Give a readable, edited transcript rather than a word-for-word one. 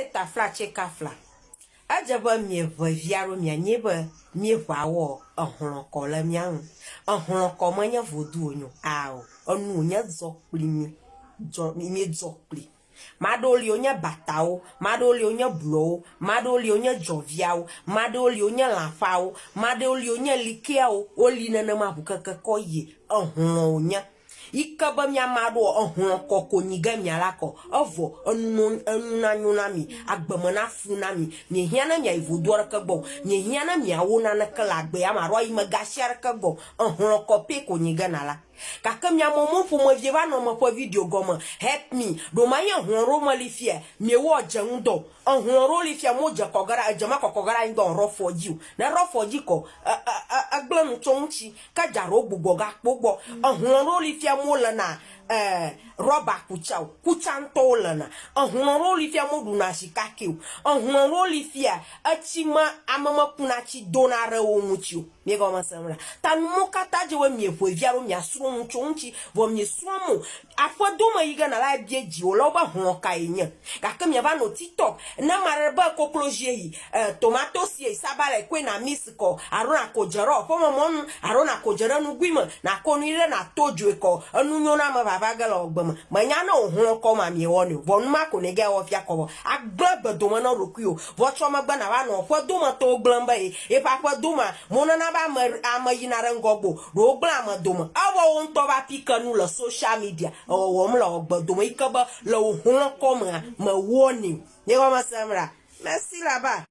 Taflatse kafla. Edze be mieʋe vi alo mianye be míeʋa wɔ ehlɔ̃ kɔ le mía ŋu. Ehlɔ̃ kɔ menye vodu wònye o. Ao, enu wònye zɔ kpli mí. Dzɔ, míedzɔ kpli. Maɖewo li wonye batawo, maɖewo li wonye blɔwo, maɖewo li wonye dzɔviawo, maɖewo li wonye lãƒeawo, maɖewo li wonye likeawo. Woli nenema ʋukeke kɔ yie. Ehlɔ̃ wònye. Yi ke be mia ma ɖoɔ, ehlɔ̃ kɔ ko nyi ge mia la kɔ. Evɔ, enu no, enu na nyo na mi, agbe me na fu na mi. Mie hiã ne mia yi vodu aɖeke gbɔ o. Mie hiã ne mia wo naneke le agbe ya me alo ayi megasi aɖeke gbɔ o. Ehlɔ̃ kɔ pɛ ko nyi ge na la. Gake mia mɔmɔ ƒomevie va nɔ me ƒe video gɔme. Help me. Ɖo ma nye hlɔ̃ ɖo me li fiɛ. Mie wɔ dze ŋudɔ o. Ehlɔ̃ ɖo li fiɛ mo dze kɔ ge ɖe, edze ma kɔkɔ ge ɖe anyigba o, ɖɔ fɔ dzi o. Ne ɖɔ fɔ dzi kɔ, e, e, e, egble nu tso ŋuti. Ke dza ɖewo gbugbɔ gakpo gbɔ. Ehlɔ̃ ɖewo li fia molena e rɔba kutsa o, kutsa ŋutɔ wolena. Ehlɔ̃ ɖewo li fia moɖuna zikake o. Ehlɔ̃ ɖewo li fia etsi me ame mekuna tsi dona ɖe wo ŋuti o. Miegɔme sem la? Ta numɔwo katã dze be mieƒoe via alo miasrɔ̃ nu tso eŋuti. Vɔ miesrɔ̃m o. Aƒedome yi ge nàla ebia dziwòlawo be hlɔ̃ kae nye. Gake miava nɔ TikTok ne ame aɖe be koklozie yi, e tomatosie yi, sabalae koe na mix kɔ, alo nàko dze ɖe ƒeme mɔnu, alo nàko dze ɖe nugui me, nàko nui ɖe nàto dzoe kɔ. Enu nyo na ame vava ge le wò gbe me. Mènya ne wò hlɔ̃ kɔ ma miewɔnɛ o. Vɔ nu ma ko nègae wɔ fia kɔ vɔ. Agblẽ gbedome na ɖokuiwò. Vɔ tsɔ megbe nàva nɔ ƒedometɔwo gblẽm be ye yeƒe aƒedomea Monana be ame ame yina ɖe ŋgɔgbe o, ɖe wogblẽ ame dome. Evɔ wò ŋutɔ va pike nu le social media ewɔwɔm le wò gbe dome yi ke be le wò hlɔ̃ kɔ mea, mewɔnɛ o. Miegɔme sem ɖa? Merci là-bas.